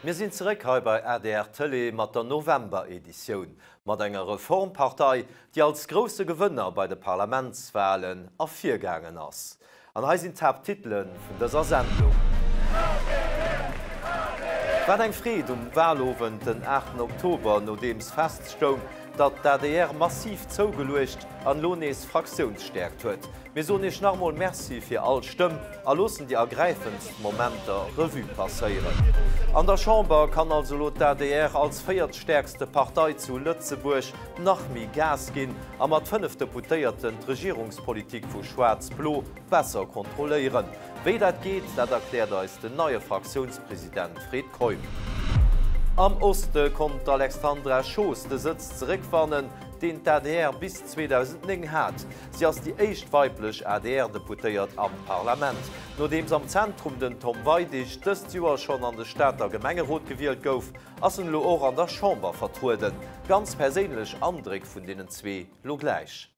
Mir sinn zeréck hei bei adr Tëlee mat der November-Editioun. Mat enger Reformpartei, déi als grousse Gewënner bei de Parlamentswalen ervirgaangen ass. An hei sinn d'Haapttitele vun dëser Sendung. Wat eng Freed um Walowend den 8 Oktober, nodeems feststoung, datt d'ADR massiv zougeluecht an elo nees Fraktiounsstäerkt huet. Mir soen Iech nach emol Merci fir all Stëmm a loossen déi ergräifendst Momenter Revue passéieren. An der Chamber kann also elo d'ADR als véiertstäerkste Partei zu Lëtzebuerg nach méi Gas ginn a mat 5 Deputéierten d'Regierungspolitik vu Schwaarz-Blo besser kontrolléieren. Wéi dat geet, dat erkläert eis den neie Fraktiounspresident Fred Keup. Am Oste konnt d'Alexandra Schoos de Sëtz zeréckwannen, deen d'ADR bis 2009 hat. Si ass déi éischt weiblech ADR-Deputéiert am Parlament. Nodeems am Zentrum den Tom Weidig dëst Joer schonn an de Stater Gemengerot gewielt gouf, ass en elo och an der Chamber vertrueden. Ganz perséinlech Andréck vun deenen zwee lo gläich.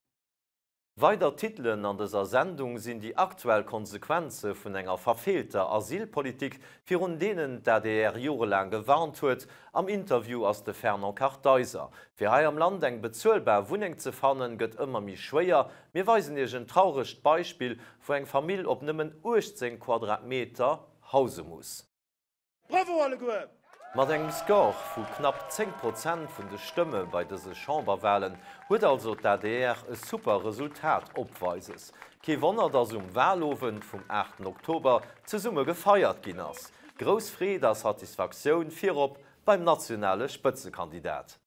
Weider Titelen an dëser Sendung sinn déi aktuell Konsequenze vun enger verfeelter Asylpolitik, virun deenen d'ADR jorelaang gewarnt huet. Am Interview ass de Fernand Kartheiser. Fir hei am Land eng bezuelbar Wunneng ze fannen, gëtt ëmmer méi schwéier. Mir weisen Iech en trauregt Beispill, wou eng Famill op nëmmen 18 Quadratmeter hause muss. Bravo alleguer! Mat engem Score vu knapp 10 Prozent vun de Stëmme bei dëse Chamberwalen huet also d'ADR e super Resultat opweises. Kee Wonner, datt um Walowend vum 8 Oktober zesumme gefeiert ginn ass. Grouss Freed a Satisfaktioun virop beim nationale Spëtzekandidat.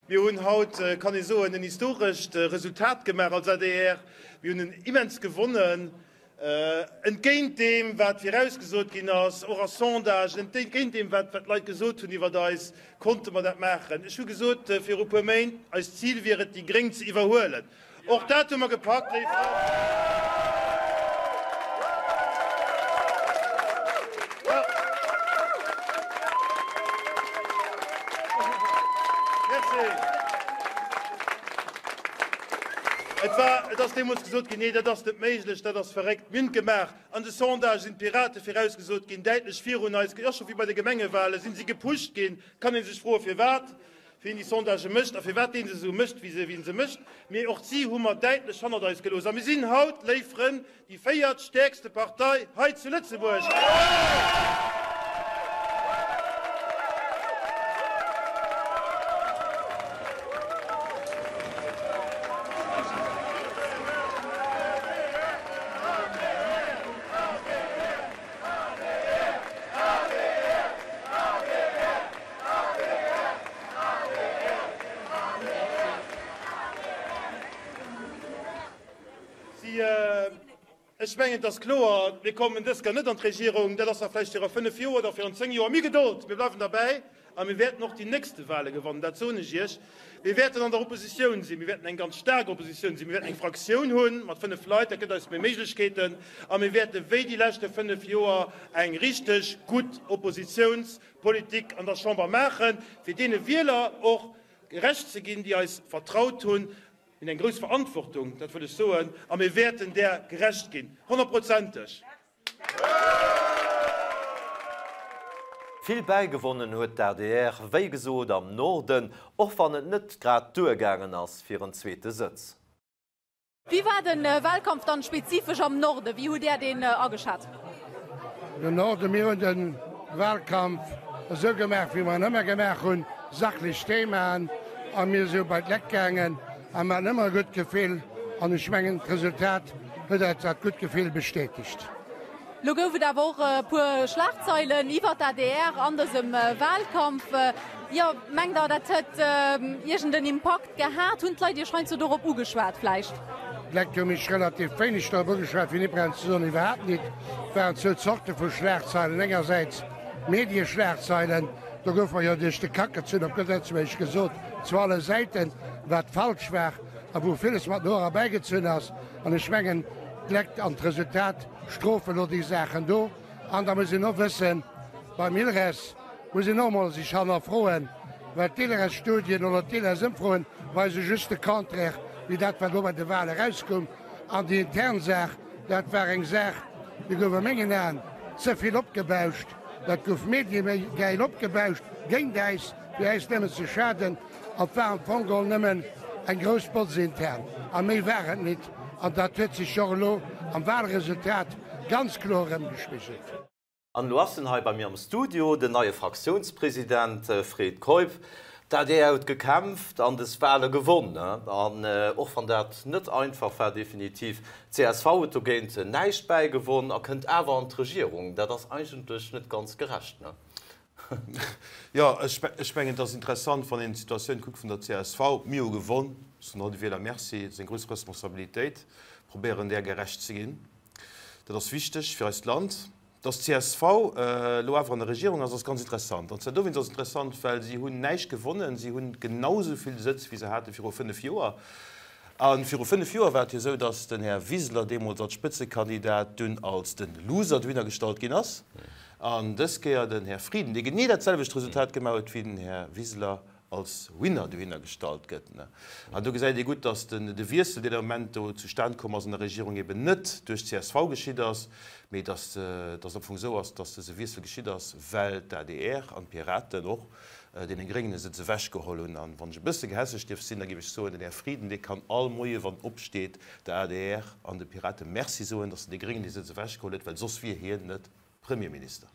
Mir hunn haut, kann ee soen, en historescht Resultat gemaach als adr. Mir hunn en immens gewonnen, entgéint deem, wat virausgesot ginn ass, och a Sondagen, entgéint deem, wat d'Leit gesot hunn iwwert eis, konnte mer dat maachen. Ech hu gesot viru e puer Méint, eist Zil wier et, déi Gréng ze iwwerhuelen. Och dat hu mer gepackt, léif Frënn. Merci. Et war, et ass deemools gesot ginn, Nee, dat ass net méiglech, dat ass verréckt. Mir hunn et gemaach. An de Sondagë sinn d'Pirate virausgesot ginn, däitlech virun eis. Jo, scho wéi bei de Gemengewahlen sinn si gepusht ginn. Kann ee sech froen, firwat. Wien déi Sondagë mécht a firwat dee se esou mécht, wéi en se mécht, mee och si hu mer däitlech hannert eis gelooss. A mir sinn haut, léif Frënn, déi véiertstäerkste Partei hei zu Lëtzebuerg. Ech mengen, et ass kloer, mir kommen dës Kéier net an d'Regierung. Dat ass da vläicht viru fënnf Joer oder virun zéng Joer. Mee Gedold, mir bleiwen derbäi a mir wäerten och déi nächste Wahle gewannen, dat soen ech Iech. Mir wäerten an der Oppositioun sinn, mir wäerten eng ganz staark Oppositioun sinn. Mir wäerten eng Fraktioun hu mat fënnf Leit, dat gëtt eis méi Méiglechkeeten. A mir wäerte wéi déi leschte fënnf Joer eng richteg gutt Oppositiouns Politik an der Chamber maachen, fir deene Wieler och gerecht ze ginn, déi eis vertraut hunn. Mir hunn eng grouss Verantwortung, dat wëll ech soen, a mir wäerten där gerecht ginn, honnertprozenteg. Vill bäigewonnen huet d'ADR, wéi gesot, am Norden, och wann et net grad duergaangen ass fir en zweete Sëtz. Wéi war den Wahlkampf dann spezifesch am Norden? Wéi hutt Där deen ageschat? Den Norden, mir hunn den Wahlkampf esou gemaach wéi mer en ëmmer gemaach hunn, sachlech Themaen a mir si bei d'Lekt gaangen a mer haten ëmmer e gutt Gefill an ech mengen d'Resultat huet eis dat gutt Gefill bestätegt. Lo gouf et awer och e puer Schlagzeilen iwwer d'ADR an dësem Wahlkampf. Jo, mengt Der, dat huet iergend en Impakt gehat? Hunn d'Leit Iech heiansdo dorop ugeschwat vläicht? D'Leit hu mech relativ wéineg dorop ugeschwat, fir net ze soen iwwerhaapt nit. Et waren zwou Zorte vu Schlagzeilen, engersäits Medieschlagzeilen, do gouf mer jo duerch de Kack gezunn, op gutt Lëtzebuergesch gesot, zu alle Säiten, wat falsch war a wou villes mat den Hoer erbäigezunn ass. An ech mengen, d'Lekt an d'Resultat strofen elo déi Saachen do. An da muss een och wëssen, beim ILRES muss een och emol sech hannerfroen, well d'ILRES-Studien oder d'ILRES-Ëmfroen weise just de Contraire wéi dat, wat elo bei de Wahle erauskoum. An déi intern Saach, dat war eng Saach, déi gouf a mengen Aen ze vill opgebauscht. Dat gouf mediegäil opgebauscht géint äis, fir äis nëmmen ze schaden. An 't war am Fong geholl nëmmen eng grouss Botz intern, a méi war et nit. An dat huet sech och elo am Wahlresultat ganz kloer erëmgespigelt. An elo ass en hei bei mir am Studio, den neie Fraktiounspresident Fred Keup. D'adr huet gekämpft an des Wahle gewonn. An och wann dat net einfach war, definitiv, d'CSV huet dogéint näischt bäigewonn a kënnt awer an d'Regierung. Dat ass eigentlech net ganz gerecht, ne? Jo, ech mengen, et ass interessant, wann een d'Situatioun kuckt vun der csv. Mir hu gewonn, soen all de Wieler Merci. Et ass eng grouss Responsabilitéit, probéieren där gerecht ze ginn. Dat ass wichteg fir eist Land. Dass csv elo awer an der Regierung ass, ass ganz interessant. An zwar dowéinst ass et interessant, well si hunn näischt gewonnen, si hunn genau esou vill Sëtz, wéi se hate viru 5 Joer. A viru 5 Joer war et jo esou, dass den Här Wiseler deemools als Spëtzekandidat dunn als de Loser dohinner gestallt ginn ass. An dës Kéier den Här Frieden, dee genee dat selwecht Resultat gemaach huet wéi den Här Wiseler, als Winner dohinner gestallt gëtt. An do gesäit ee gutt, datt de Wiessel, deen am Moment do zustan komm ass an der Regierung, eben net duerch csv geschitt ass, mee datt et am Fong esou ass, datt dëse Wiessel geschitt ass, well d'ADR an d'Piraten och deene Gréngen e Sëtz ewechgeholl hunn. An wann ech e bësse gehässeg dierf sinn, da géif ech soen, den Här Frieden, dee kann all Moie wann en opsteet, der adr an de Pirate Merci soen, datt en de Gréngen dee Sëtz ewechgeholl huet, well soss wier hien net Premierminister.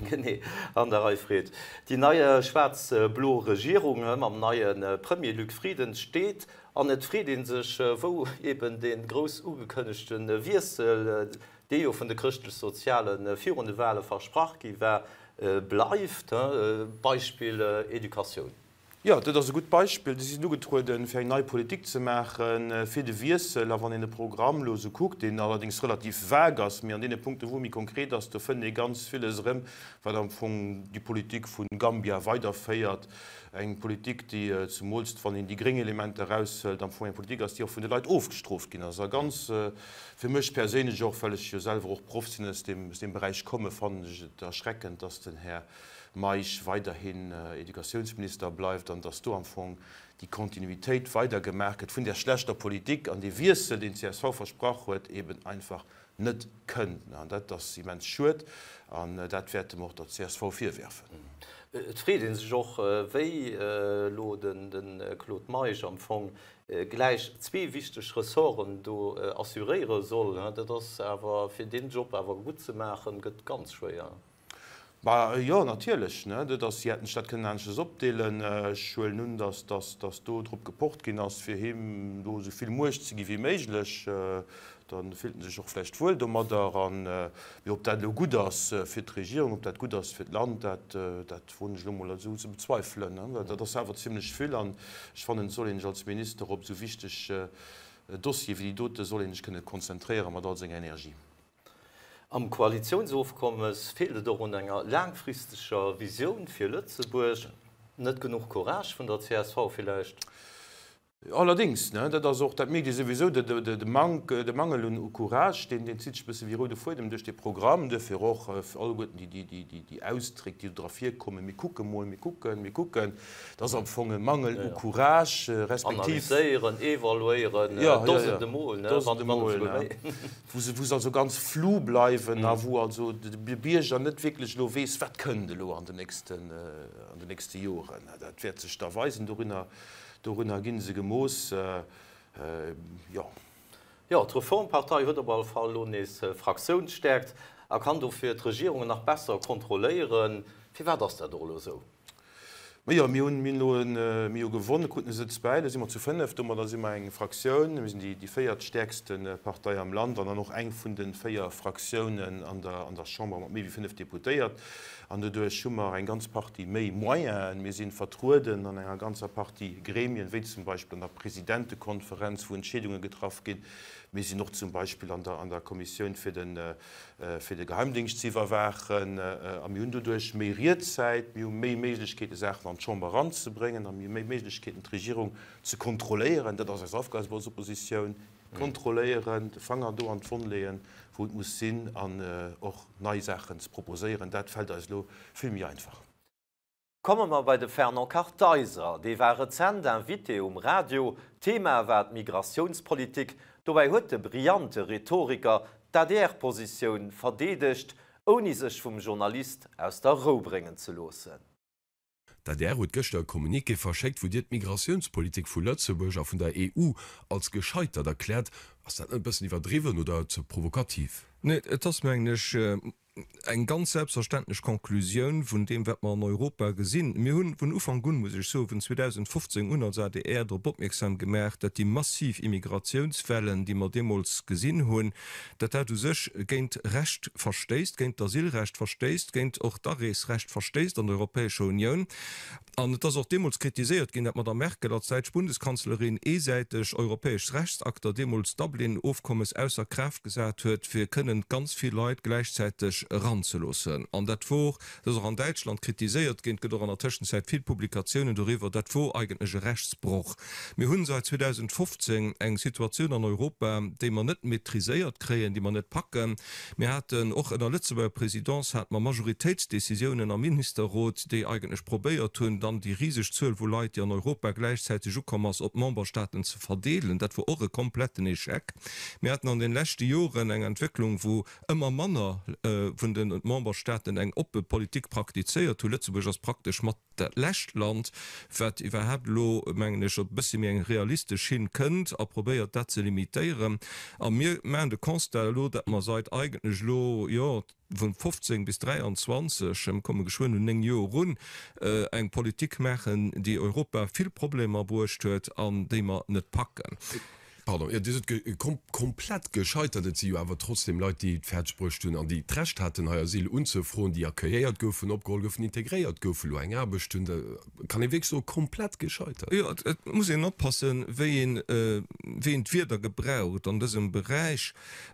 Genee, an der Rei, Fred. Déi nei schwaarz-blo Regierung mam neie Premier Luc Frieden steet an et freet ee sech, wou eben dee grouss ugekënnegte Wiessel, dee jo vun de Chrëschtlech-Soziale virun de Wale versprach gi war, bleift. Beispill Educatioun. Jo, dat ass e gutt Beispill. Si sinn ugetrueden, fir eng nei Politik ze maachen, fir de Wiessel. A wann een de Programm elo esou kuckt, deen allerdéngs relativ vague ass, mee an deene Punkten, wou e méi konkret ass, do fënnt ee ganz villes erëm, wat am Fong déi Politik vu Gambia weiderféiert. Eng Politik, déi, zemools wann een déi gréng Elementer eraushëlt, am Fong eng Politik ass, déi och vun de Leit ofgestrooft ginn ass. A ganz fir mech perséinlech och, well ech jo selwer och Proff sinn, aus deem Beräich komme, fannen ech et erschreckend, dass den Här Meisch weiderhin Educatiounsminister bleift an dass do am Fong déi Kontinuitéit weider gemaach gëtt vun där schlechter Politik an dee Wiessel, deen csv versprach huet, eben einfach net kënnt. An dat ass immens schued an dat wäerte mer och der csv virwerfen. Et freet ee sech och, wéi elo de Claude Meisch am Fong gläich zwee wichteg Ressorten do assuréiere soll. Dat ass awer, fir deen Job awer gutt ze maachen, gëtt ganz schwéier. Bah jo, natierlech, ne. Dat ass, si hätten sech dat kënnen aneschters opdeelen. Ech huelen un, datt, datt, datt do drop gepocht ginn ass, fir him do esou vill Muecht ze gi wéi méiglech. Da fillt en sech och vläicht wuel domadder. An, mee ob dat elo gutt ass fir d'Regierung, ob dat gutt ass fir d'Land, dat, dat woen ech elo mol esou ze bezweifelen, ne. Well dat ass awer zimlech vill an ech fannen, et soll een sech als Minister op esou wichteg Dossiere wéi déi dote soll een sech kënne konzentréiere mat all senger Energie. Am Koalitiounsofkommes feelt et och un enger laangfristeger Visioun fir Lëtzebuerg. Net genuch Courage vun der csv villäicht? Allerdéngs, ne, dat ass och, dat mierkt ee souwisou, de Mank, de Mangel un Courage, deen, deen zitt sech e bësse wéi roude Fuedem duerch dee Programm. Duerfir och alleguerten déi, déi, déi, déi Ausdréck, déi do dra virkommen, mir kucke mol, mir kucken, mir kucken, dat ass am Fong e Mangel u Courage, respektiv. Analyséieren, evaluéieren, dosende Mol, ne, wann net esouguer méi. wou se wou se also ganz flou bleiwen a wou also de Bierger net wierklech elo weess, wat kënnt elo an den nächsten, an den nächste Joren. Dat wäert sech da weisen, dorunner, dorunner gi se gemooss, jo. Jo, d'Reformpartei huet op alle Fall elo nees Fraktiounsstäerkt a kann dofir d'Regierungen nach besser kontrolléieren. Firwat ass dat och elo esou? Ma jo, mir hunn elo e, mir hu gewonn, kruten e Sëtz bäi, elo si mer zu 5, domadder si mer eng Fraktioun, mir sinn déi véiertstäerkste Partei am Land an dann och eng vun de 4 Fraktiounen an der an der Chamber mat méi wéi 5 Deputéiert. An doduerch hu mer eng ganz Partie méi Moyenen. Mir si vertrueden an enger ganzer Partie Gremien, wéi zum Beispill an der Presidentekonferenz, wou Entscheedunge getraff ginn. Mir sinn och zum Beispill an der an der Kommissioun fir den fir de Geheimdingscht ze iwwerwaachen a mir hunn doduerch méi Riedzäit, mir hu méi Méiglechkeete Saachen an d'Chamber eranzebréngen a mir hu méi Méiglechkeeten d'Regierung ze kontrolléieren. Dat ass eis Aufgab als Oppositioun, kontrolléieren, de Fanger do an d'Wonn leeën, wou et muss sinn an och nei Saachen ze proposéieren. Dat fält eis elo vill méi einfach. Komme mer bei de Fernand Kartheiser. Dee war rezent Invité um Radio. Thema war d'Migratiounspolitik. Dobäi huet de brillante Rhetoriker d'ADR-Positioun verdeedegt. Ouni sech vum Journalist aus der Rou bréngen ze loossen. D'adr huet gëschter e Communiqué verschéckt, wou Dir d'Migratiounspolitik vu Lëtzebuerg a vun der EU als gescheitert erkläert. Ass dat net e bëssen iwwerdriwwen oder ze provokativ? Nee, et ass, mengen ech, eng ganz selbstverständlech Conclusioun vun deem, wat mer an Europa gesinn. Mir hunn vun Ufank un, muss ech soen, vun 2015 un als adr drop opmierksam gemaach, datt déi massiv Immigratiounswellen, déi mer deemools gesinn hunn, datt dat u sech géint Recht verstéisst, géint d'Asylrecht verstéisst, géint och d'Areesrecht verstéisst an der Europäescher Unioun. An et ass och deemools kritiséiert ginn, datt d'Madame Merkel als däitsch Bundeskanzlerin eesäiteg europäesch Rechtsakter, deemools d'Dublin-Ofkommes, ausser Kraaft gesat huet, fir kënnen ganz vill Leit gläichzäiteg eranzeloossen. An dat wor, dat ass och an Däitschland kritiséiert ginn, et gëtt och an der Tëschenzäit vill Publikatiounen doriwwer, dat wor eigentlech e Rechtsbroch. Mir hunn seit 2015 eng Situatioun an Europa, déi mer net maîtriséiert kréien, déi mer net packen. Mir haten och ënner Lëtzebuerger Présidence hate mer Majoritéitsdécisiounen am Ministerrot, déi eigentlech probéiert hunn, dann déi riseg Zuel vu Leit, déi an Europa gläichzäiteg ukomm ass, op d'Memberstaaten ze verdeelen. Dat wor och e kompletten Échec. Mir haten an den leschte Joren eng Entwécklung, wou ëmmer manner vun de Memberstaaten eng oppe Politik praktizéiert hunn. Lëtzebuerg ass praktesch mat dat lescht Land, wat iwwerhaapt elo, mengen ech, op e bëssi méi eng realistesch Schinn kënnt a probéiert, dat ze limitéieren. A mir maachen de Constat elo, datt mer seit eigentlech elo, jo, vun 15 bis 23, mir komme geschwënn un 9 Joer erun, eng Politik maachen, déi Europa vill Problemer bruecht huet an déi mer net packen. Pardon, jo, Dir sot komplett gescheitert. Et si jo awer trotzdem Leit, déi et fäerdeg bruecht hunn an déi d'Recht haten, hei Asyl unzefroen, déi accueilléiert goufen, opgeholl goufen, integréiert goufen, elo eng Aarbecht hunn. Da kann ee wierklech soen, komplett gescheitert. Jo, et muss een oppassen, wéi een, wéi een d'Wierder gebraucht an dësem Beräich.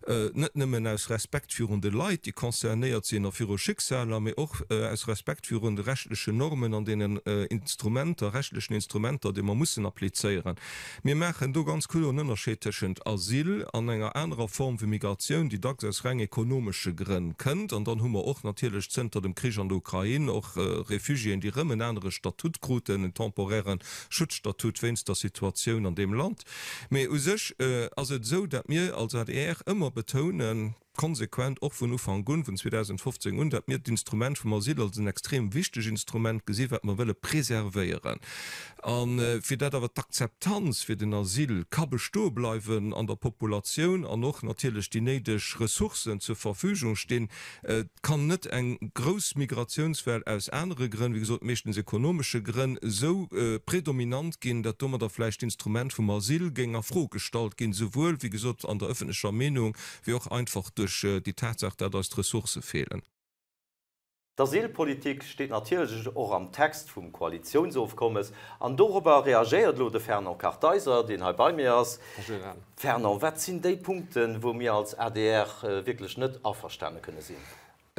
Net nëmmen aus Respekt virun de Leit, déi concernéiert sinn a viru Schicksaler, mee och aus Respekt virun de rechtlechen Normen an deenen Instrumenter, rechtlechen Instrumenter, déi mer mussen applizéieren. Mir maachen do ganz kloer en Ënnerscheed tëschent Asyl an enger anerer Form vu Migratioun, déi dacks aus reng ekonomesche Grënn kënnt. An dann hu mer och natierlech zënter dem Krich an der Ukrain och Refugiéen, déi erëm en anere Statut kruten, en temporairen Schutzstatut wéinst der Situatioun an deem Land. Mee u sech ass et esou, datt mir als adr ëmmer betounen, konsequent och vun Ufank un, vun 2015 un, datt mir d'Instrument vum Asyl als en extrem wichteg Instrument gesi wat mer wëlle preservéieren. A fir dat awer d'Akzeptanz fir den Asyl ka bestoe bleiwen an der Populatioun an och natierlech déi néideg Ressourcen zur Verfügung stinn, Et kann net eng grouss Migratiounswell aus anere Grënn, wéi gesot meeschtens ekonomesche Grënn, esou predominant ginn, datt domadder vläicht d'Instrument vum Asyl géing a Fro gestallt ginn, souwuel, wéi gesot, an der ëffentlecher Meenung, wéi och einfach duerch déi Tatsaach, dat eis d'Ressourcë feelen. D'Asylpolitik steet natierlech och am Text vum Koalitiounsofkommes an dorobber reagéiert elo de Fernand Kartheiser, deen hei bei mir ass. Fernand, wat sinn déi Punkten, wou mir als adr wierklech net averstane kënne sinn?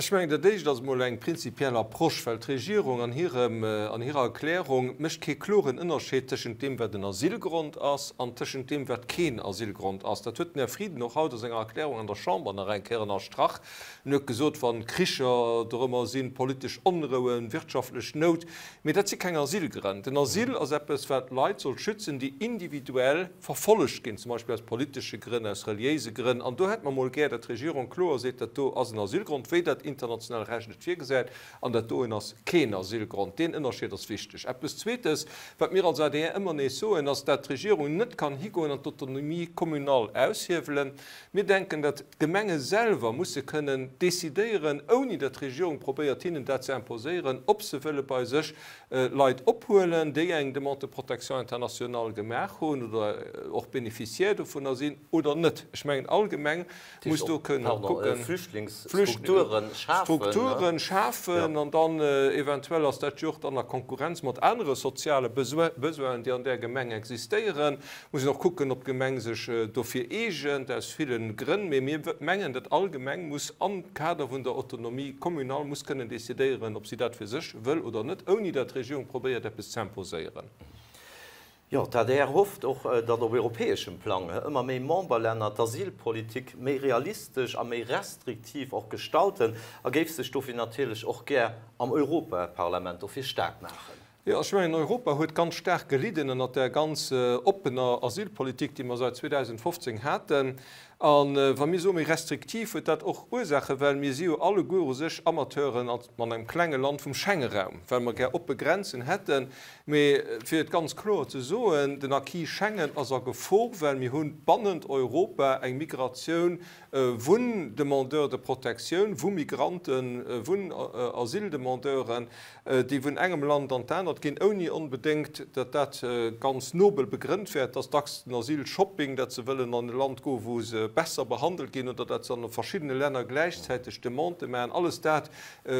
Ech mengen, dat Éischt ass emol eng prinzipiell Approche, well d'Regierung an hirem, an hirer Erklärung mécht kee kloren Ënnerscheed tëschent deem, wat en Asylgrond ass, an tëschent deem, wat keen Asylgrond ass. Dat huet den Här Frieden och haut a senger Erklärung an der Chamber nach eng Kéier ënnerstrach. En huet gesot, wa Kricher dorëmmer sinn, politesch Onrouen, wirtschaftlech Nout, mee dat si keng Asylgrënn. Den Asyl ass eppes, wat Leit soll schützen, déi individuell verfollegt ginn, zum Beispill aus politesche Grënn, aus reliéise Grënn. An do hätte mer mol gär, datt d'Regierung kloer seet, dat do ass en Asylgrond, wéi dat international Recht et virgesäit, an dat doen ass keen Asylgrond. Deen Ënnerscheed ass wichteg. Eppes Zweetes, wat mir als adr ëmmer nees soen, ass, dat d'Regierung net kann higoen an d'Autonomie communale aushiewelen. Mir denken, datt d'Gemenge selwer musse kënnen decidéieren, ouni datt d'Regierung probéiert hinnen dat ze imposéieren, ob se wëlle bei sech Leit ophuelen, déi eng Demande de protection internationale gemaach hunn oder och Bénéficiaire dovunner sinn oder net. Ech mengen, all Gemeng muss do kënnen kucken. Flüchtlingsstrukturen schafen. Strukturen schafen an dann eventuell ass dat jo och dann a Konkurrenz mat anere soziale Besoinen, déi an där Gemeng existéieren. Muss een och kucken, ob d'Gemeng sech dofir eegent, aus ville Grënn. Mee mir mengen, datt all Gemeng muss am Kader vun der Autonomie communale muss kënnen decidéieren, ob si dat fir sech wëll oder net, ouni datt d'Regierung probéiert, eppes z'imposéieren. Jo, d'ADR hofft och, datt op europäeschem Plang ëmmer méi Memberlänner d'Asylpolitik méi realistesch a méi restriktiv och gestalten a géif sech dofir natierlech och gär am Europaparlament dofir staark maachen. Jo, ech mengen, Europa huet ganz staark gelidden ënnert där ganz oppener Asylpolitik, déi mer säit 2015 haten. A wa mir soe méi restriktiv, huet dat och Ursaachen, well mir si jo alleguer u sech Amateuren an engem klenge Land vum Schengeraum, well mer gär oppe Grenzen hätten. Mee fir et ganz kloer ze soen, den Acquis Schengen ass a Gefor, well mir hu bannent Europa eng Migratioun vun Demandeurs de protection, vu Migranten, vun Asyldemandeuren, déi vun engem Land an d'anert ginn, ouni onbedéngt, datt dat ganz nobel begrënnt wär. Et ass dacks den Asylshopping, datt se wëllen an e Land goen, wou se besser behandelt ginn, oder datt se an verschiddene Länner gläichzäiteg Demandë maachen. Alles dat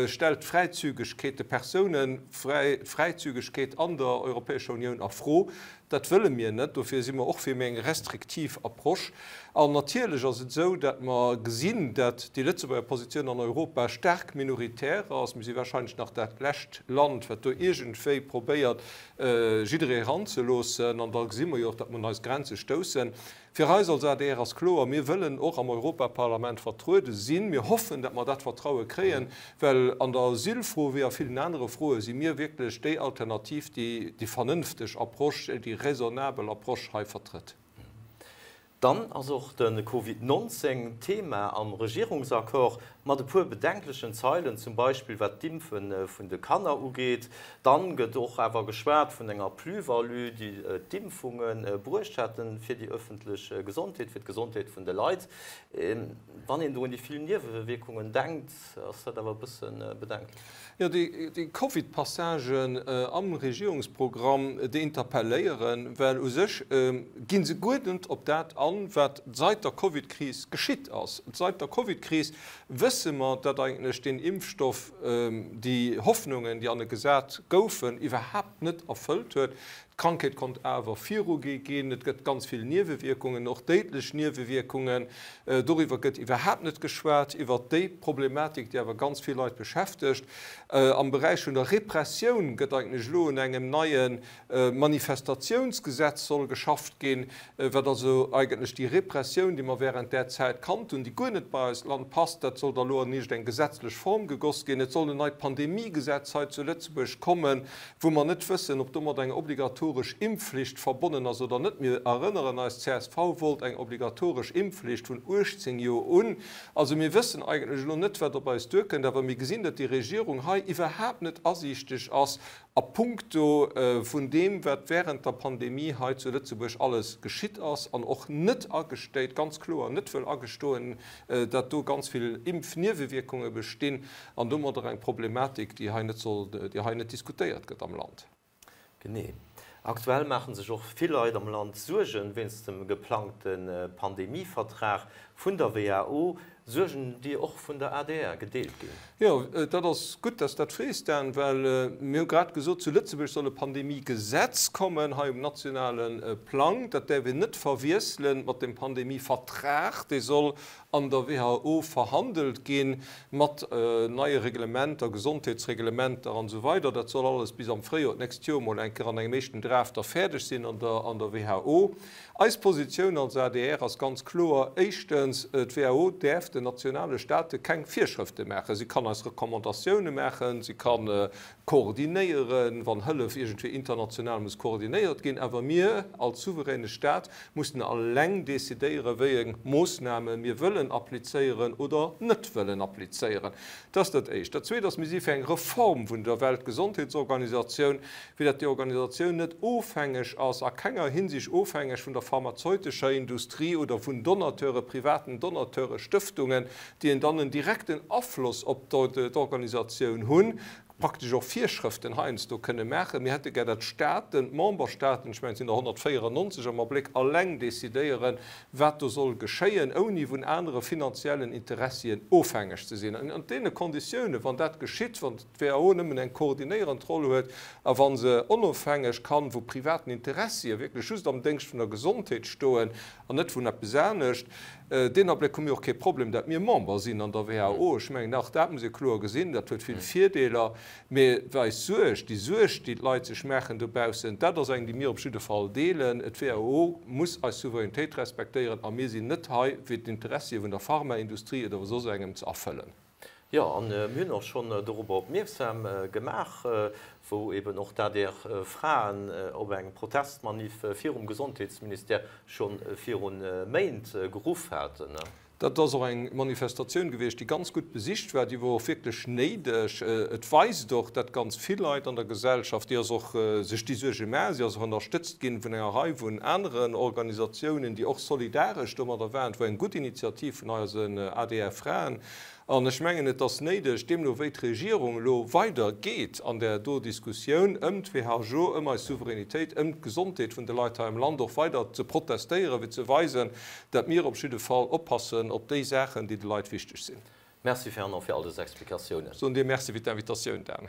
stellt d'Fräizügegkeet, de Persounefräizügegkeet an der Europäescher Unioun a Fro. Dat wëlle mir net. Dofir si mer och fir méi eng restriktiv Approche. An natierlech ass et esou, datt mer gesinn, datt déi Lëtzebuerger Positioun an Europa staark minoritär ass. Mir si wahrscheinlech nach dat lescht Land, wat do iergendwéi probéiert, jidderee eranzeloossen. An da gesi mer jo och, datt mer un eis Grenze stoussen. Fir eis als adr ass kloer, Mir wëllen och am Europaparlament vertruede sinn. Mir hoffen, datt mer dat Vertraue kréien, well an der Asylfro wéi a villen anere Froe si mir wierklech déi Alternativ, déi déi vernënfteg Approche, déi raisonnabel Approche hei vertrëtt. Dann ass och de Covid 19 Thema am Regierungsaccord, mat e puer bedenklechen Zeilen, zum Beispill wat d'Impfe vun de Kanner ugeet. Dann gëtt och awer geschwat vun enger Plus-value, déi d'Impfunge bruecht hätten fir déi ëffentlech Gesondheet, fir d'Gesondheet vun de Leit. Wann een do un déi vill Niewewierkungen denkt, ass dat awer e bësse bedenklech. Jo, déi Covid-Passagen am Regierungsprogramm, déi interpelléieren, well u sech gi se guer net op dat an, wat seit der Covid-Kris geschitt ass. Seit der Covid-Kris wësse mer, datt eigentlech deen Impfstoff déi Hoffnungen, déi an e gesat goufen, iwwerhaapt net erfëllt huet. D'Krankheet konnt awer virugi ginn. Et gëtt ganz vill Niewewierkungen, och déidlech Niewewierkungen. Doriwwer gëtt iwwerhaapt net geschwat, iwwert déi Problematik, déi awer ganz vill Leit beschäftegt. Am Beräich vun der Repressioun gëtt eigentlech elo un engem neie Manifestatiounsgesetz soll geschafft ginn, wat also eigentlech déi Repressioun, déi mer während där Zäit kannt hunn, déi guer net bei eist Land passt, dat soll da elo an iergend eng gesetzlech Form gegoss ginn. Et soll en neit Pandemiegesetz hei zu Lëtzebuerg kommen, wou mer net wëssen, ob domat eng obligatoresch Impfflicht verbonnen ass oder net. Mir erënneren eis, csv wollt eng obligatoresch Impfflicht vun 18 Joer un. Also mir wëssen eigentlech elo net, wat op eis duerkënnt, awer mir gesinn, datt déi Regierung hei iwwerhaapt net asiichteg ass a puncto vun deem, wat während der Pandemie hei zu Lëtzebuerg alles geschitt ass, an och net agestéit, ganz kloer net wëll agestoen, datt do ganz vill Impfniewewierkunge bestinn. An domadder eng Problematik, déi hei net soll, déi hei net diskutéiert gëtt am Land. Genee. Aktuell maache sech och vill Leit am Land Suergen wéinst dem geplangte Pandemievertrag vun der WHO. Suergen, déi och vun der adr gedeelt ginn. Jo, dat ass gutt, dass dat frees, Dan, well mir hu grad gesot, zu Lëtzebuerg soll e Pandemiegesetz kommen, hei um nationale Plang. Dat däerf een net verwiessele mat dem Pandemievertrag, dee soll an der WHO verhandelt gi mat neie Reglementer, Gesondheetsreglementer an esou weider. Dat soll alles bis am Fréijoer d'nächst Joer mol eng Kéier an engem éischten Draft da fäerdeg sinn an der an der WHO. Eis Positioun als adr ass ganz kloer, Éischtens, d'WHO däerf den nationale Staate keng Virschrëfte maachen. Si kann eis Recommandatioune maachen, si ka koordinéieren, wann Hëllef iergendwéi international muss koordinéiert ginn. Awer mir als souveräne Staat mussen alleng decidéieren, wéi eng Moossname mir wëllen applizéieren oder net wëllen applizéieren. Dat ass dat Éischt. Dat Zweet ass, mir si fir eng Reform vun der Weltgesondheetsorganisatioun, fir datt déi Organisatioun net ofhängeg ass, a kenger Hinsicht ofhängeg vun der pharmazeutescher Industrie oder vun Donateure, privaten Donateure, Stëftungen, déi en dann en direkten Afloss op d'Organisatioun hunn, praktesch och Virschrëften heiansdo kënne maachen. Mir hätte gär, datt d'Staaten, d'Memberstaaten, ech mengen, et sinn der 194 am Abléck, alleng decidéieren, wat do soll geschéien, ouni vun anere finanziellen Interessien ofhängeg ze sinn. An deene Konditiounen, wann dat geschitt, wann d'WHO nëmmen eng koordinéierend Roll huet a wa se onofhängeg kann vu privaten Interessie wierklech just am Déngscht vun der Gesondheet stoen an net vun eppes anescht, Deen Abléck hu mir och kee Problem, dat mir Member sinn an der WHO. Ech mengen, och dat muss ee kloer gesinn. Dat huet vill Virdeeler. Mee eis Suerg, déi Suerg, déi d'Leit sech maachen dobaussen, dat ass eng, déi mir op jidde Fall deelen. D'WHO muss eis Souveränitéit respektéieren a mir sinn net hei, fir d'Interessie vun der Pharmaindustrie oder soss engem ze erfëllen. Jo, a mir hunn och schonn dorobber opmierksam gemaach, wou eben och d'ADR Fraen op eng Protestmanif virum Gesondheetsministère scho viru Méint geruff haten. Dat ass och eng Manifestatioun gewiescht, déi ganz gutt besicht war. Déi wor och wierklech néideg. Et weist och, dat ganz vill Leit an der Gesellschaft, déi ass och sech déi Suerge maachen. Si ass och ënnerstëtzt ginn vun enger Rei vun aneren Organisatiounen, déi och solidaresch domadder waren. Et wor eng gutt Initiativ vun eisen ADR-Fraen. An ech mengen, et ass néideg, deemno wéi d'Regierung elo weider geet an där do Diskussioun ëm d'WHO, ëm eis Souveränitéit, ëm d'Gesondheet vun de Leit hei am Land, och weider ze protestéieren, fir ze weisen, dat mir op jidde Fall oppassen op déi Saachen, déi de Leit wichteg sinn. Merci Fernand fir all dës Explikatiounen. Soen dir Merci fir d'Invitatioun, Dan.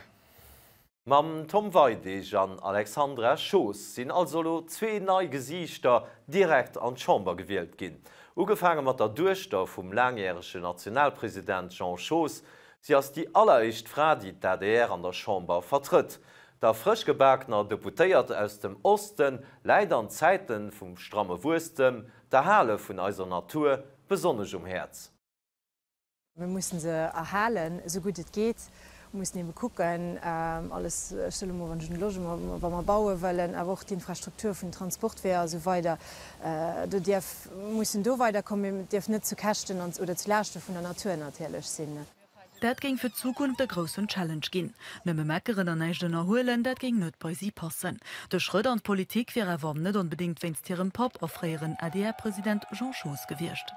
Mam Tom Weidig an Alexandra Schoos sinn also elo zwee nei Gesiichter direkt an d'Chamber gewielt ginn. Ugefaange mat der Duechter vum laangjärege Nationalpresident Jean Schoos. Si ass déi alleréischt Fra, déi d'ADR an der Chamber vertrëtt. Der frëschgebakener Deputéiert aus dem Oste läit an Zäite vum stramme Wuesstem d'Erhale vun eiser Natur besonnesch um Häerz. Mir mussen se erhalen, esou gutt et geet. Mir mussen ebe kucken, alles, ech soe mol, wann ech un de Logement, wa mer baue wëllen, awer och d'Infrastruktur vun den Transportweeër a sou weider, do dierf, mussen do weiderkommen, mee et dierf net zu Käschten an, oder zu Laaschte vun der Natur natierlech sinn. Dat géing fir d'Zukunft e groussen Challenge ginn. Nëmme meckeren an näischt ënnerhuelen, dat géing net bei si passen. De Schrëtt an d'Politik wier awer net onbedéngt wéinst hirem Papp a fréieren ADR-President Jean Schoos gewiescht.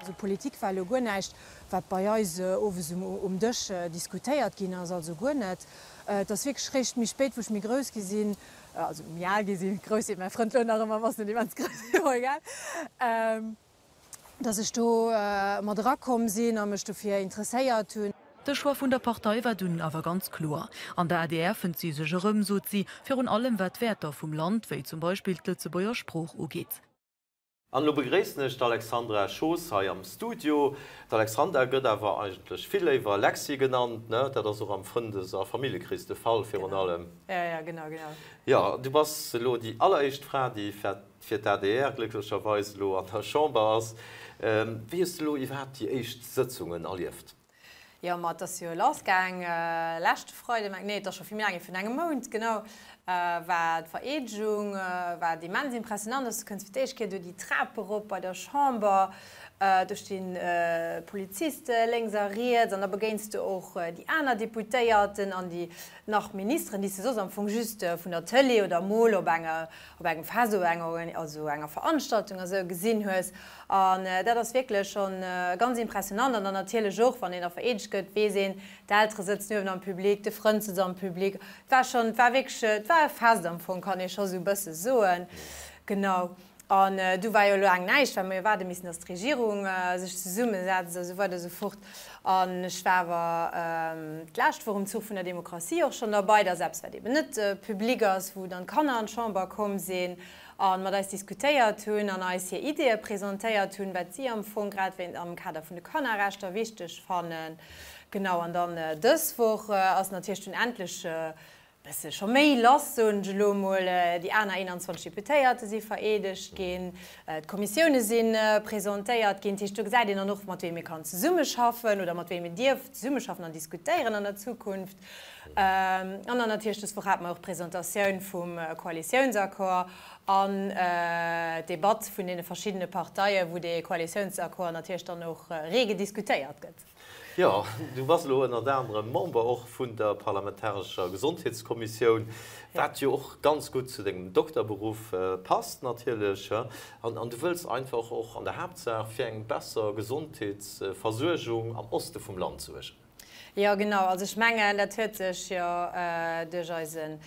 Also Politik war elo guer näischt, wat bei eis owes um Dësch diskutéiert ginn ass, also guer net. Et ass wierklech réischt méi spéit, wou ech méi grouss gi sinn, also méi al gi sinn, grouss seet mäi Frënd elo nach ëmmer, ass net immens grouss, mee bon, egal, datt ech do mat erakomm sinn a mech dofir interesséiert hunn. De Choix vun der Partei war dunn awer ganz kloer. An der adr fënnt si sech erëm, sot si, virun allem wat d'Wäerter vum Land, wéi zum Beispill d'Lëtzebuerger Sprooch ugeet. An elo begréissen ech d'Alexandra Schoos hei am Studio. D'Alexandra gëtt awer eigentlech vill léiwer Lexy genannt, ne? Dat ass och am Frëndes a Familljekrees de Fall virun allem. Jo, jo, genau, genau. Jo, du bass elo déi alleréischt Fra, déi fir d'ADR glécklecherweis elo an der Chamber ass. Wéi hues de elo iwwerhaapt déi éischt Sëtzungen erlieft? Jo, ma et ass jo lass gaang leschte Freide, meng, nee, et ass scho vill méi laang hier, virun engem Mount genau, war d'Vereedegung, wat immens impressionant ass. Du kënns fir d'éischt Kéier do déi Trap erop bei der Chamber, do sti Poliziste lénks a riets an da begéins de och déi aner Deputéierten an déi nach Ministeren, déi s de soss am Fong just vun der Tëlee oder mol op enger, op engem Fest oder enger, also enger Veranstaltung a sou gesinn hues. An dat ass wierklech schonn ganz impressionant. An dann natierlech och, wann een da vereedegt gëtt, weess een, d'Eltere sëtzen uewen am Public, de Frënd sëtzt am Public. Et war schonn, et war wierklech, et war e Fest am Fong, kann ee scho sou e bësse soen. Genau. An du war jo laang näischt, well mer jo waarde missen, datt d'Regierung sech zesummesetzt a sou weider a sou fort. An ech war awer d'lescht Woch um Zuch vun der Demokratie och schonn derbei. Dat ass eppes, wat eeben net public ass, wou dann d'Kanner an d'Chamber komm sinn. a mat eis diskutéiert hunn an eis hir Ideeë presentéiert hunn, wat si am Fong grad wéint am Kader vun de Kannerrechter wichteg fannen. Genau, an dann dës Woch ass natierlech dunn endlech e bësse scho méi lass, soen ech elo emol. Déi aner 21 Deputéierte si vereedegt ginn, d'Kommissioune si presentéiert ginn. Dat heescht, do gesäit een dann och, mat weem ee kann zesummeschaffen oder mat weem een dierf zesummeschaffen an diskutéieren an der Zukunft. An dann natierlech dës Woch hate mer och d'Presentatioun vum Koalitiounsaccord an d'Debatt vun deene verschiddene Parteien, wou dee Koalitiounsaccord natierlech dann och rege diskutéiert gëtt. Jo, du bass elo ënnert anerem Member och vun der parlamentarescher Gesondheetskommissioun, wat jo och ganz gutt zu dengem Dokterberuff passt natierlech. An du wëlls einfach och an der Haaptsaach fir eng besser Gesondheetsversuergung am Oste vum Land suergen. Jo, genau. Also ech mengen, dat huet sech jo duerch eise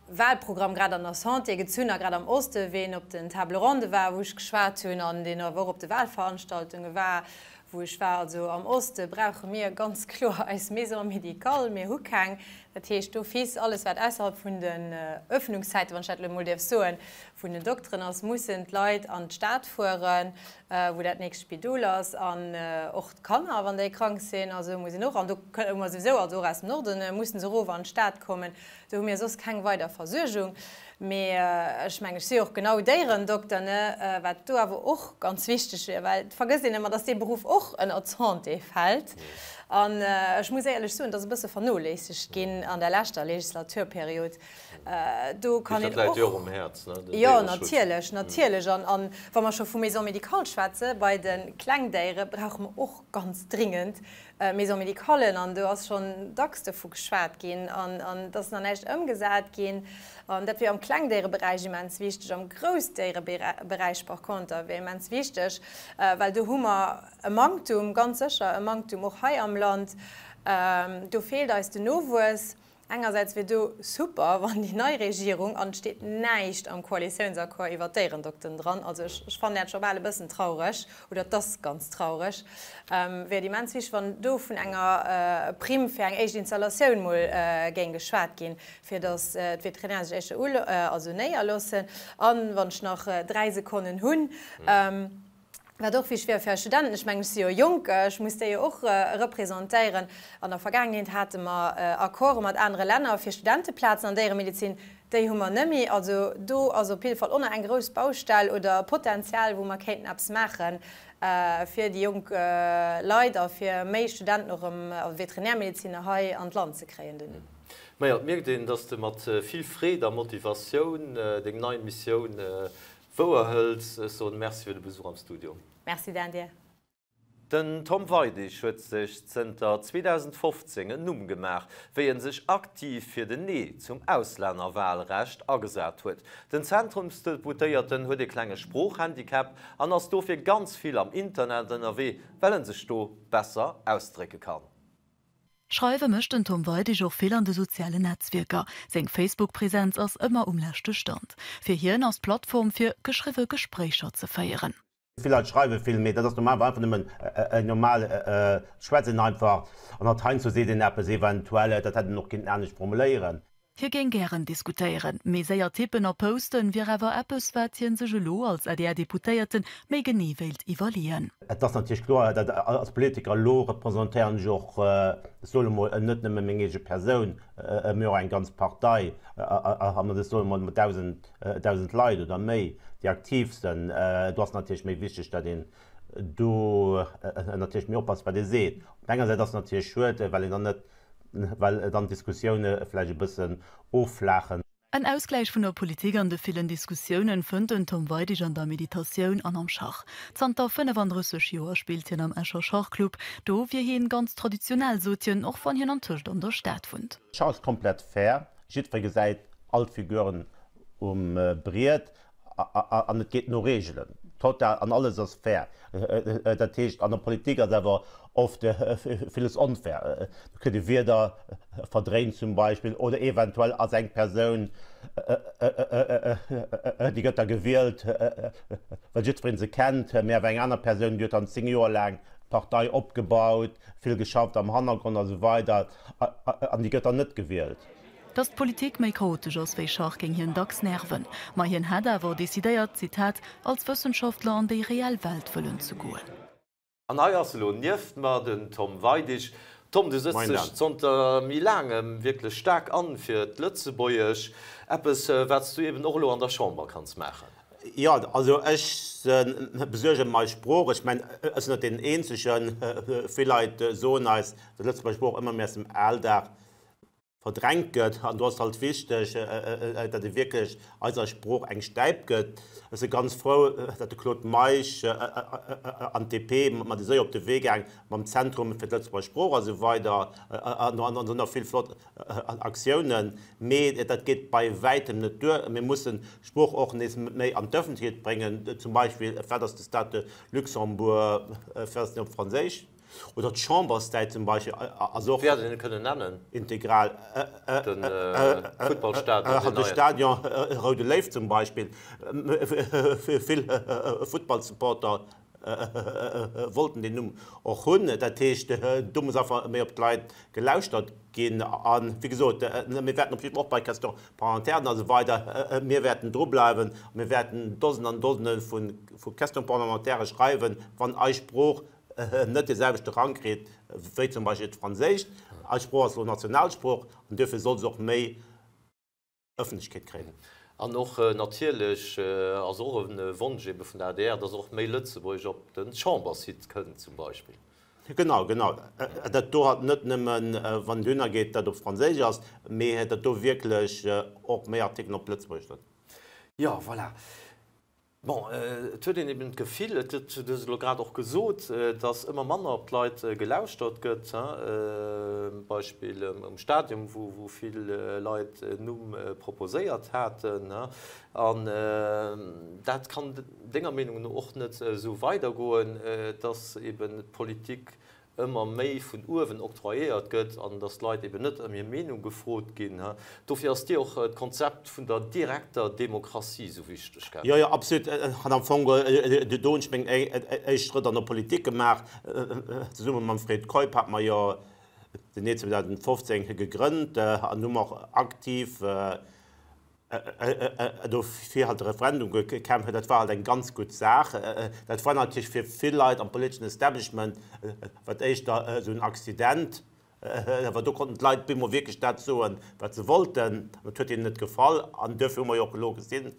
Wahlprogramm grad an der Santé gezunn a grad am Osten, ween op den Table ronde war, wou ech geschwat hunn, an deen awer och op de Wahlveranstaltunge war, wou ech war. Also am Oste brauche mir ganz kloer eis Maison médicale. Mir hu keng. Dat heescht d'office, alles wat ausserhalb vun den Öffnungszäiten, wann ech dat elo emol dierf soen, vun den Dokteren ass, mussen d'Leit an d'Stad fueren, wou dat nächst Spidol ass. An och d'Kanner, wann déi krank sinn, also muss een och, an do hu mer souwisou, also och aus dem Norden, mussen se erof an d'Stad kommen. Do hu mir soss keng weider Versuergung. Mee ech mengen, ech si jo och genau Déierendokter, ne, wat do awer och ganz wichteg wier, well et vergësst een ëmmer, dass dee Beruff och ënner d'Santé fält. An ech muss éierlech soen, et ass e bësse vernoléissegt ginn an der leschter Legislaturperiod. Do kann een och. Jo, natierlech, natierlech. An wa mer scho vu Maison médicale schwätzen, bei de Klengdéiere brauche mer och ganz dringend Maison médicallen. An do ass schonn dacks dovu geschwat ginn an et ass nach näischt ëmgesat ginn. An dat wier am Klengdéiereberäich immens wichteg. Am Groussdéiereberäich par conter wier immens wichteg, well do hu mer e Manktum, ganz sécher e Manktum och hei am Land. Do feelt eis den Nowuess. Engersäits wier do super, wann déi nei Regierung, an et steet näischt am Koalitiounsaccord iwwert d'Déierendokteren dran, also ech ech fannen dat scho bal e bëssen traureg, oder et ass ganz traureg, wier et immens wichteg, wann do vun enger Primm fir eng éischt Installatioun mol géing geschwat ginn, fir datt d'Veterinäre sech éischter also néierloossen. An, wann ech nach 3 Sekonnen hunn, Wat och wichteg wier fir eis Studenten, ech mengen, ech si jo jonk, ech muss déi jo och representéieren. An der Vergaangenheet hate mer Accorde mat anere Länner fir Studenteplazen an Déieremedezin, déi hu mer net méi. Also do ass op jidde Fall och nach eng grouss Baustell oder Potenzial, wou mer kéinten eppes maache fir déi jonk Leit a fir méi Studenten och erëm, also Veterinärmedeziner hei an d'Land ze kréien duerno. Majo, et mierkt een, dass de mat vill Freed a Motivatioun deng nei Missioun Wouer hëls. Ech soen Merci fir de Besuch am Studio. Merci Dan dir. Den Tom Weidig huet sech zënter 2015 en Numm gemaach, wéi en sech aktiv fir den Nee zum Auslännerwahlrecht agesat huet. Den Zentrumsdeputéierten huet e klenge Sproochhandicap an ass dofir ganz vill am Internet ënnerwee, well en sech do besser ausdrécke kann. Schreiwe mécht den Tom Weidig och vill an de sozialen Netzwierker. Seng Facebook-Presenz ass ëmmer um leschte Stand. Fir hien ass d'Plattform fir geschriwwe Gespréicher ze féieren. Vill Leit schreiwe vill, mee dat ass normalerweis einfach nëmmen en normal Schwätzen einfach. An hatt heiansdo seet een eppes eventuell, dat hätt een och kinnten anescht formuléieren. Hie géing gären diskutéieren, mee séier tippen a posten wier awer eppes, wat hien sech elo als ADR-Deputéierte méi genee wéilt iwwerleeën. Et ass natierlech kloer, datt als Politiker elo representéieren ech och, ech soen emol, net nëmme meng eege Persoun, mee och eng ganz Partei, an ech soen emol mat 1.000 Leit oder méi, déi aktiv sinn. Do ass natierlech méi wichteg, datt een do natierlech méi oppasst, wat ee seet. Op der enger Säit ass et natierlech schued, well een dann net well dann d'Diskussioune vläicht e bëssen offlaachen. En Ausgläich vun der Politik an de villen Diskussiounen fënnt den Tom Weidig an der Meditatioun an am Schach. Zanter 35 Joer spillt hien am Escher Schachclub. Do wier hien ganz traditionell, sot hien, och wann hien antëscht an der Stad wunnt. Schach ass komplett fair, jiddweree gesäit all d'Figuren um Briet An et geet no Reegelen, total, an alles ass fair. Dat heescht, an der Politik ass awer oft villes onfair. Do kritt ee Wierder verdréint zum Beispill oder eventuell ass eng Persoun, déi gëtt da gewielt, well jiddweree se kennt, mee awer eng aner Persoun, déi huet dann 10 Joer laang d'Partei opgebaut, vill geschafft am Hannergrond a sou weider an déi gëtt dann net gewielt. Datt d'Politik méi chaotesch ass wéi Schach géing hien dacks nerven. Ma hien hätt awer decidéiert, Zitat, als Wëssenschaftler an déi reell Welt wëllen ze goen. An hei ass elo nieft mer den Tom Weidig. Tom, du sëtz dech zanter méi laangem wierklech staark an fir d'Lëtzebuergesch. Eppes, wat s du eben och elo an der Chamber kanns maachen. Jo, also ech besuerge mei Sprooch. Ech mengen, ech sinn net deen Eenzegen. Vill Leit soen eis, datt d'Lëtzebuerger Sprooch ëmmer méi aus dem Alldag verdrängt gëtt. An do ass et halt wichteg, datt ee wierklech eiser Sprooch eng Stäip gëtt. Ech si ganz frou, datt de Claude Meisch an d'DP mat esou op de Wee gaang mam Zentrum fir d'Lëtzebuerger Sprooch a sou weider. An do sinn och vill flott Aktiounen. Mee dat geet bei wäitem net duer. Mir mussen d'Sprooch och nees méi an d'Ëffentlechkeet bréngen. Zum Beispill, wat ass de Stade de Luxembourg, wat ass deen op Franséisch? Oder d'Chamberszäit zum Beispill ass och. Wéi hätt een e kënnen nennen? Integral. De Futtballstadion, deen neien. De Stadion Roude Léiw zum Beispill. Vill Futtballsupporter wollten deen Numm och hunn. Dat heescht, do muss einfach méi op d'Leit gelauschtert ginn. A wéi gesot, mir wäerten op jidde Fall och bei Questions parlementaires a sou weider, mir wäerten drubleiwen. Mir wäerten Dosenen an Dosene vu Questions parlementaires schreiwen, wann eis Sprooch net dee selwechte Rang kritt wéi zum Beispill d'Franséischt. Eis Sprooch ass elo Nationalsprooch an duerfir soll se och méi Ëffentlechkeet kréien. An och natierlech ass och e Wonsch ebe vun der adr, dass och méi Lëtzebuergesch op de Chambersite kënnt zum Beispill. Genau, genau. Dat do halt net nëmmen, wann et dohinner geet, dat op Franséisch ass, mee datt do wierklech och méi Artikelen op Lëtzebuergesch sinn. Jo, voilà. Bon, et huet een eben d'Gefill, et huet, du hues et elo grad och gesot, datt ëmmer manner op d'Leit gelauschtert gëtt, Beispill um Stadion, wou vill Leit en Numm proposéiert haten. An dat kann denger Meenung no och net esou weidergoen, datt eben d'Politik ëmmer méi vun uewen octroyéiert gëtt an datt d'Leit eben net ëm hir Meenung gefrot ginn. Dofir ass dir och d'Konzept vun der direkter Demokratie esou wichteg, gell? Jo, jo, absolut. An am Fong, do hunn ech meng éischt Schrëtt an der Politik gemaach. Zesumme mam Fred Keup hate mer jo den Nee 2015 gegrënnt an hu mer och aktiv Dofir halt de Referendum gekämpft. Dat war halt eng ganz gutt Saach. Dat war natierlech fir vill Leit am politeschen Establishment wat éischter esou en Accident. Awer do konnten d'Leit bemol wierklech dat soen, wat se wollten. Dat huet hinnen net gefall. An duerfir hu mer jo och elo gesinn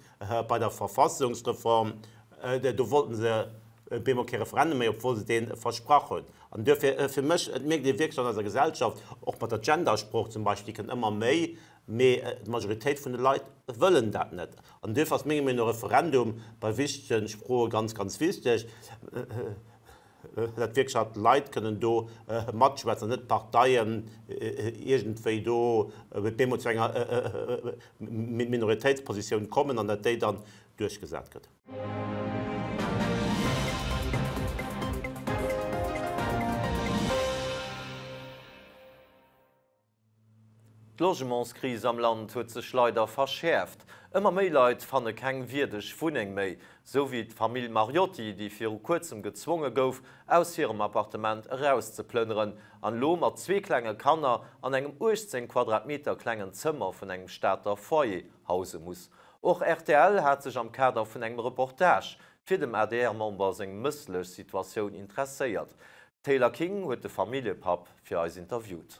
bei der Verfassungsreform, do wollten se bemol kee Referendum méi, obwuel se dee versprach hunn. An duerfir, fir mech, et mierkt ee wierklech an eiser Gesellschaft, och mat der Gendersprooch zum Beispill, déi kënnt ëmmer méi, Mee d'Majoritéit vun de Leit wëllen dat net. An duerfir ass menger Meenung no e Referendum bei wichtege Froe ganz, ganz wichteg, datt wierklech halt d'Leit kënnen do matschwätzen an net d'Parteien iergendwéi do bemol zu enger Minoritéitspositioun kommen an datt déi dann duerchgesat gëtt. D'Logementskris am Land huet sech leider verschäerft. Ëmmer méi Leit fanne keng wierdeg Wunneng méi. Sou wéi d'Famill Mariotti, déi viru kuerzem gezwonge gouf, aus hirem Appartement erauszeplënneren an elo mat zwee klenge Kanner an engem 18 Quadratmeter klengen Zëmmer vun engem Stater Foyer hause muss. Och rtl hat sech am Kader vun engem Reportage fir dem ADR-Member seng mësslech Situatioun interesséiert. D'Taylor King huet de Familljepapp fir eis interviewt.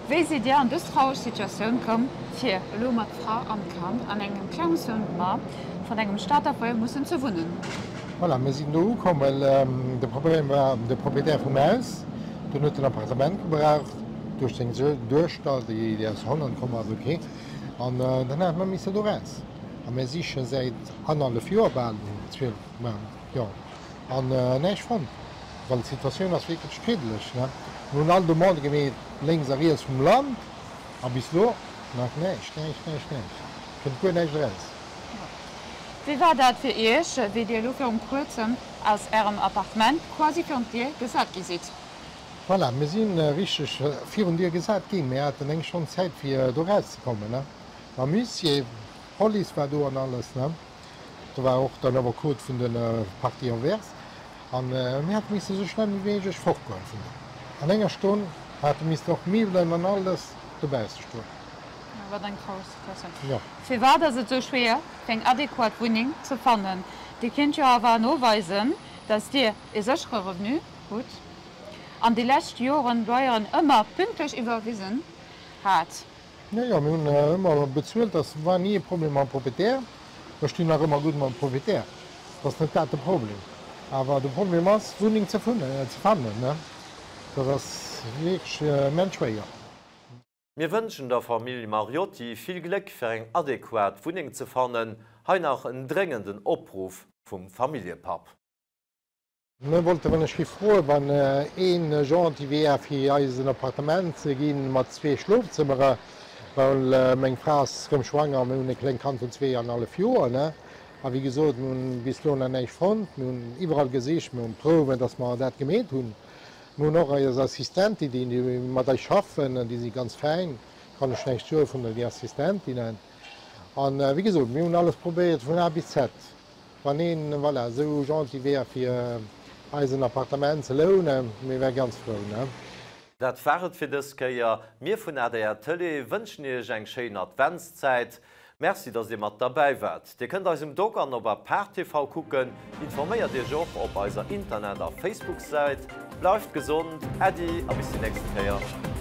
Wéi sidd Dir an dës traureg Situatioun komm, fir elo mat Fra an Kand an engem klengen Zëmmer vun engem Stater Foyer mussen ze wunnen? Voilà, mir sinn do ukomm, well de Problem war, de Proprietär vum Haus, deen huet en Appartement gebraucht duerch seng Duechter, déi aus Holland komm ass, ok, an dann hate mer misse do raus. A mir siche säit annerhallef Joer bal, 12, jo, An näischt fonnt, well d'Situatioun ass wierklech kriddeleg. Mir hunn all Demandë gemeet, lénks a riets vum Land, a bis elo nach näischt, näischt, näischt, näischt. Kënnt guer näischt eraus. Wéi war dat fir Iech, wéi Dir elo virum kuerzem aus Ärem Appartement quasi virun d'Dier gesat gi sidd? Voilà, mir si richteg virun d'Dier gesat ginn. Mir haten eng Stonn Zäit, fir do erauszekommen. Mam Huissier, d'Police war do an alles. Do war och den Affekot vun de Parties envers an mir hate misse sou schnell wéi méiglech fortgoen vun do. An enger Stonn hate missten och d'Miwwelen an alles dobausse stoen. Wat eng traureg Situatioun. Jo. Firwat ass et sou schwéier fir eng adequat Wunneng ze fannen? Dir kinnt jo awer noweisen, dass Dir e séchere Revenu hutt an déi lescht Joren Loyeren ëmmer pünktlech iwwerwisen hat. Jo, jo, mir hunn ëmmer bezuelt, dat war ni e Problem mam Proprietär. Mir stinn nach ëmmer gutt mam Proprietär, dat ass net dat de Problem. Awer de Problem ass, Wunneng ze fannen, dat ass wierklech immens schwéier. Mir wënschen der Famill Mariotti vill Gléck fir eng adequat Wunneng ze fannen. Hei nach en dréngenden Opruff vum Familljepapp. Mir wollte wann ech gi froen, wann een gentil wier fir eis en Appartement ze ginn mat zwee Schlofzëmmere, well meng Fra ass rëm schwanger a mir hunn e klengt Kand vun zweeanhallef Joer, ne. A wéi gesot, mir hunn bis elo nach näischt fonnt. Mir hunn iwwerall gesicht, mir hunn Prouwen, dass mer dat gemeet hunn. Mir hunn och eis Assistentin, déi mat eis schaffen, déi si ganz fäin, kann ech näischt soe vun den Assistentinnen. An wéi gesot, mir hunn alles probéiert vun A bis Z. Wann een, voilà, esou gentil wär fir eis en Appartement ze lounen, mir wäre ganz frou, ne? Dat war et fir dës Kéier. Mir vun adr Tëlee wënschen Iech eng schéin Adventszäit. Merci, dass Dir mat derbäi waart. Dir kënnt eis um Dock an op Apart TV kucken. Informéiert Iech och op eiser Internet a Facebook-Säit. Bleift gesond, Äddi a bis déi nächste Kéier.